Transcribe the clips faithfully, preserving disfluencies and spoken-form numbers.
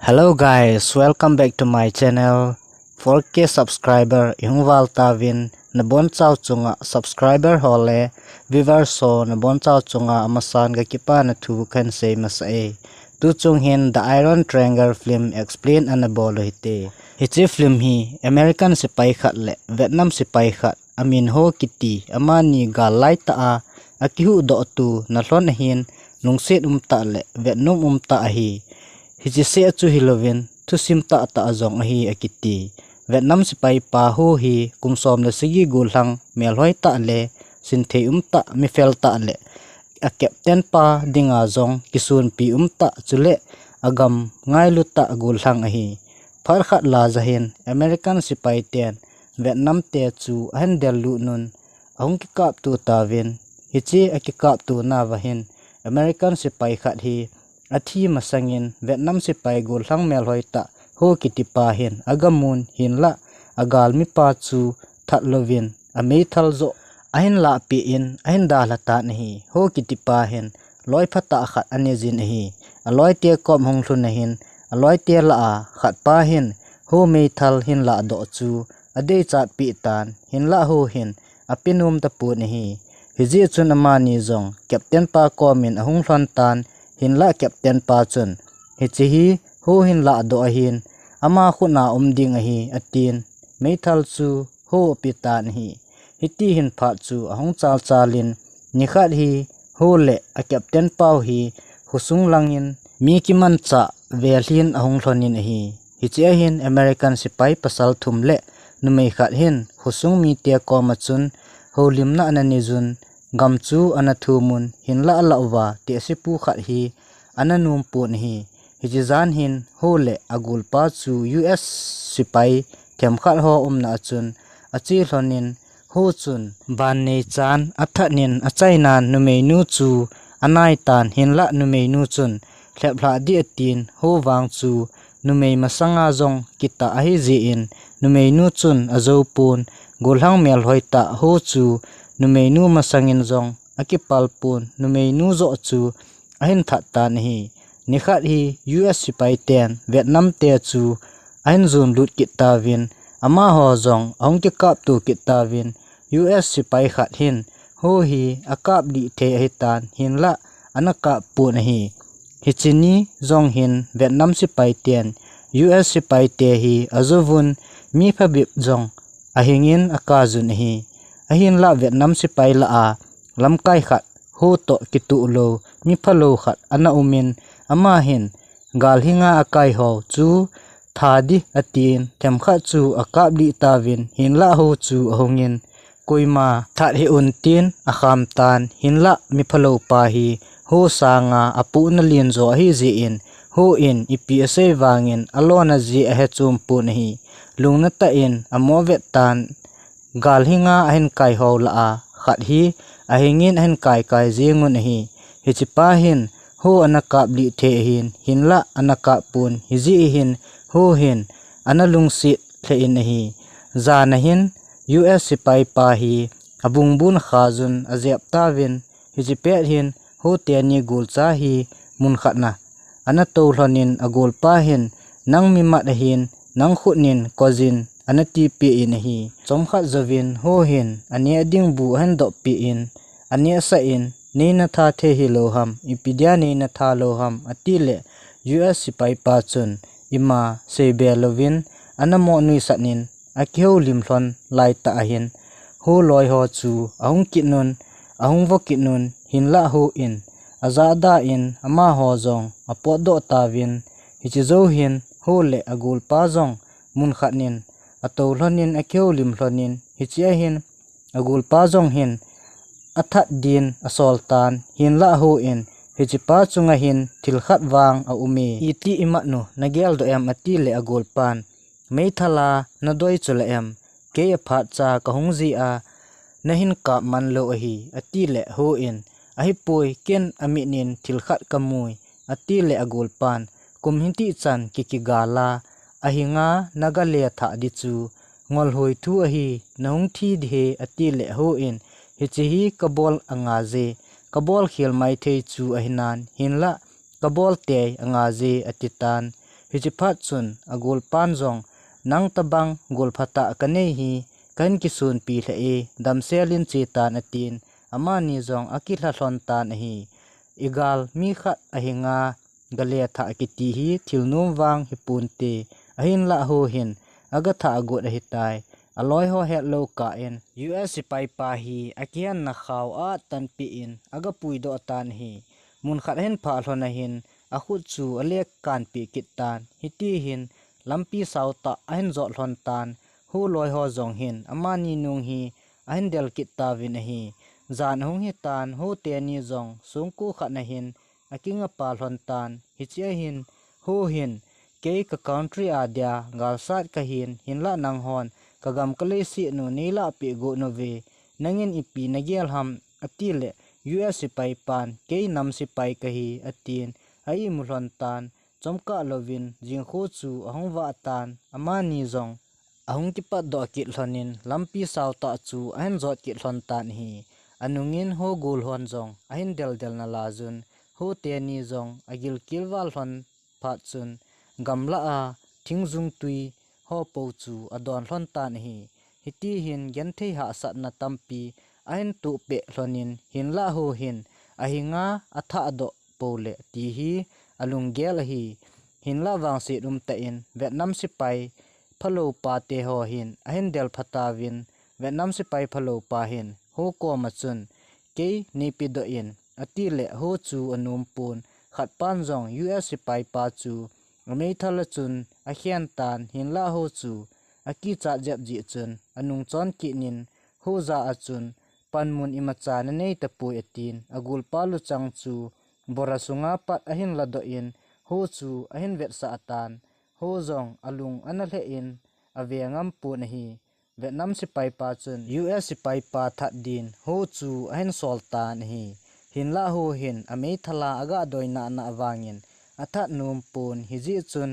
Hello guys, welcome back to my channel. Four K subscriber ihung val tauvin, nabonchau chunga subscriber ho le viewers ho nabonchau chunga amasan kakipana thu kahin sei masa e. Tuchung hin The Iron Triangle film explain ana bol u hite. Hiche film hi American sepai khat le Vietnam sepai khat, amin Ho kiti, amani gal laitah a akihuhdoh tu nalhon ahin, lungset umtah le vetnom umtah ahi. Hiche seh chu hilouvin, thusim tahtah jong ahi akiti. Vietnam sepai pa Ho hi kum som le sagi gollhang melhoi tah le sinthei umtah, mifel tah le a captain pa dinga jong kisonpi umtah, chule agam ngailu tah gollhang ahi. Phat khat laija hin American sepai ten Vietnam te chu ahin dellut un, ahung kikapto tauvin, hiche akikapto nauva hin American sepai khat hi athi masangin Vietnam sepai gollhang melhoi tah Ho kiti pa hin agamun, hinlah agalmi pa chu that louvin ameithal joh ahin lahpeh in ahin dalha tan ahi. Ho kiti pa hin loi phatah khat anei jin ahi. Aloite kom ahung lhun ahin, aloite lah a khat pa hin Ho meithal hin lahdoh chu adeichat peh tan, hinlah Ho hin apenom tapon ahi. Hijeh chun amani jong captain pa komin ahung lhon tan, hinlah captain pa chun, "Hiche hi Ho hin lahdoh ahin, ama khut a um ding ahi," atin, meithal chu Ho ape tan ahi. Hiti hin phat chu ahung chalchal in, nikhat hi Ho le a captain pau hi khosung langin mi kimanchah vel hin ahung lhon in ahi. Hichea hin American sepai pasal thum le numei khat hin khosung mite koma chun houlimna ana nei jun, gam chu ana thum un, hinlah alah uva tehsepu khat hi ana nom pon ahi. Hiche jan hin Ho le agolpa chu U S sepai themkhat ho umna a chun ache lhon in, Ho chun vannei chan athat in achainan numeinu chu anai tan, hinlah numeinu chun lheplhah ding atin, Ho vang chu numei masanga jong kitah ahi jeh in numeinu chun ajou pon, gollhang melhoi tah Ho chu numeinu masangin jong akipal pon, numeinu joh chu ahin that tan ahi. Nikhat hi U S sepai ten Vietnam te chu ahin jon lut kit tauvin, amaho jong ahung kikapto kit tauvin, U S sepai khat hin Ho hi akaplih thei ahitan, hinlah ana kap pon ahi. Hiche ni jong hin Vietnam sepai ten U S sepai te hi ajouvun, mi phabep jong ahingin akap jun ahi. Ahinlah Vietnam sepai lah a lamkai khat, Ho toh kitoh lou, mi phalou khat ana um in, ama hin gal hinga akai ho chu that ding atin, themkhat chu akaplih tauvin, hinlah Ho chu ahungin, "Koima that hih un," tin akham tan, hinlah mi phalou pa hi Ho sanga apohna len jo ahi jeh in, Ho in ipi asei vangin alona jeh ahe chom pon ahi. Lungna tah in amo vet tan, gal hinga ahin kai ho lah a khat hi ahingin ahin kai kai jeng un ahi. Hiche pa hin Ho ana kaplih thei ahin, hinlah ana kap pon, hijeh hin Ho hin ana lungset lheh in ahi. Jan a hin U S sepai pa hi abungbun kha jun ajep tauvin, hiche pet hin Ho teni golcha hi mun khat na ana tou lhon in, agolpa hin, "Nang mi mat ahin, nang khut in koi jin," ana tipeh in ahi. Chomkhat jouvin Ho hin aneh ding bu ahin doh peh in, anehsah in, "Nei na that thei hilou ham, ipi dia nei na that lou ham?" ati le, U S sepai pa chun ima seibe louvin ana mo nuisat in, akihoulim lhon laitah a hin Ho loi ho chu ahung kit un, ahung vo kit un, hinlah Ho in ajahda in amaho jong apotdoh tauvin, hiche jou hin Ho le agolpa jong mun khat in atou lhon in, akihoulim lhon in, hichea hin agolpa jong hin athat din asol tan, hinlah Ho in, "Hiche pa chunga hin thil khat vang aum e, iti imat u, nagel doh em?" ati le agolpan, "Meithal a nadoi chu la em? Kei aphat cha kahung jeh a nahin kap man lou ahi," ati le Ho in, "Ahipoi, ken amit in thil khat kamui," ati le agolpan, "Kum hitih chan kikigal a, ahinga naga le thah ding chu ngolhoi thu ahi, nahung thi ding ahi," ati le Ho in, "Hiche hi kabol anga je, kabol khel mai thei chu ahi nan, hinlah kabol tei anga je," ati tan. Hichi phat chun agolpan jong, "Nang tabang gol phatah kanei hi, kahin kisunpi lheh e, damsel in che tan," atin, amani jong akilha lhon tan ahi. Igal mi khat ahinga, gale thah kiti hi thil nom vang hi ponte, ahinlah Ho hin aga thah agot ahitai. Aloi ho hetlou kah in, U S sipai pa hi akihenna khao a-at tanpeh in aga puidoh tan ahi. Mun khat ahin phah lhon ahin, akhut chu alek kanpeh kit tan. Hiti hin, lampi sao tah ahin jot lhon tan. Ho loi ho jong hin, amani nung hi ahin del kit tauvin ahi. Jan ahung hitan, Ho teni jong songko khat na hin akinga pal lhon tan. Hichea hin, Ho hin, "Kei ka country a dia galsat kahin, hinlah nanghon ka gam ka leiset u neilah peh got nauve, nangin ipi nagel ham?" atileh, U S sipai pan, "Kei nam sipai kahi," atin, a-imu lhon tan. Chomkah louvin, jingkho chu ahung vah tan, amani jong ahung kipatdoh kit lhonin, lampi sao tah chu ahin jot kit lhon tan ahi. Anungin Ho gol hon jong ahin deldel nalai un, Ho teni jong agilkel val lhon phat chun, gamlah a thingjung tui ho po chu adon lhon tan ahi. Hiti hin genthei hahsatna tampi ahin tohpeh lhonin, hinlah Ho hin ahinga athahdoh pouleh ti hi alunggel ahi. Hinlah vangset umtah in, Vietnam sipai phalou pate ho hin ahin del phatauvin, Vietnam sipai phalou pa hin Ho koma chun, "Kei neipedoh in," atileh, Ho chu anom pon. Khatpan jong U S sipai pa chu ameithal a chun akhen tan, hinlah Ho chu akichat jep jeh chun anung chon kit in, Ho jah a chun, "Panmun imacha nanei tapoi," atin, agolpa luchang chu bora sunga pat ahin ladoh in, Ho chu ahin vetsah tan. Ho jong alung ana lheh in, ave ngam pon ahi. Vietnam sipai pa chun U S sipai pa that din Ho chu ahin sol tan ahi. Hinlah Ho hin ameithal a aga doi nana vangin athat nom pon, hijeh chun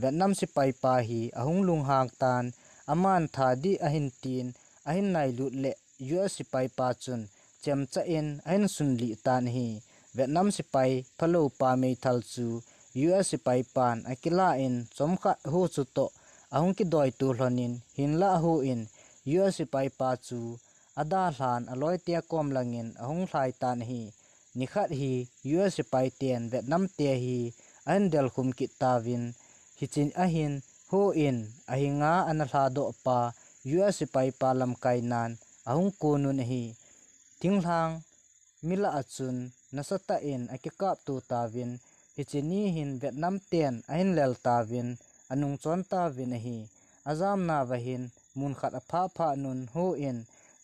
Vietnam sipai pa hi ahung lunghang tan, aman tha dih ahin tin, ahin nailut leh U S sipai pa chun chemcha in ahin sunlih tan ahi. Vietnam sipai phalou pa meithal chu U S sipai pan akilah in, chomkhat Ho chu toh ahung kidoito lhonin, hinlah Ho in U S sipai pa chu adalhan aloite kom langin ahung lhai tan ahi. Nikhat hi U S sipai ten Vietnam te hi ahin delkhum kit tauvin, hichea hin Ho in ahinga ana lhadoh pa U S sipai pa lamkai nan ahung kon un ahi. Thinglhang mi lah a chun nasatah in akikapto tauvin, hiche ni hin Vietnam ten ahin lel tauvin, anung chon tauvin ahi. Ajamna uva hin mun khat aphah phat un Ho in,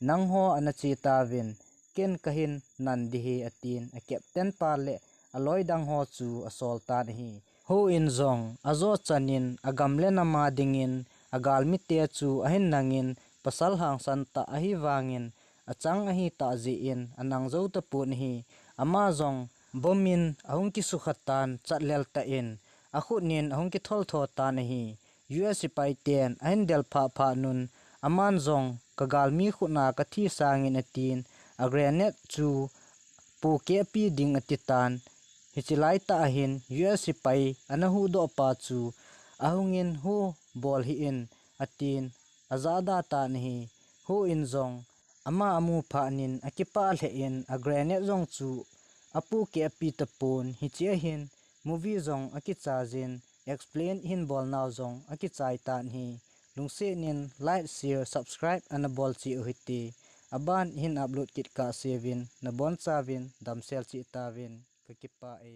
"Nangho ana che tauvin, ken kahin nan ding ahi," atin, a captain pa le aloi dang ho chu asol tan ahi. Ho in jong ajo chan in agam le nam a dingin agalmite chu ahin nangin, pasal hangsan tah ahi vangin, achang ahi tah jeh in anang jou tapon ahi. Ama jong bomb in ahung kisukha tan, chatlel tah in akhut in ahung kithol tho tan ahi. U S sipai ten ahin del phah phat un, aman jong, "Ka galmi khut a kathi sangin," atin, a grenade chu pohkeh pi ding ati tan. Hiche lai tah a hin U S sipai ana huhdoh pa chu ahungin, "Ho bol hih in," atin, ajahda tan ahi. Ho in jong ama amu phat in akipah lheh in a grenade jong chu apohkeh pi tapon, hichea hin movie jong akichai jin, explain hin bol nau jong akichai tan ahi. Lungset in like, share, subscribe ana bol cheh u hite. Aban hin upload kit kah seuvin, nabonchauvin damsel cheh tauvin, kakipah e.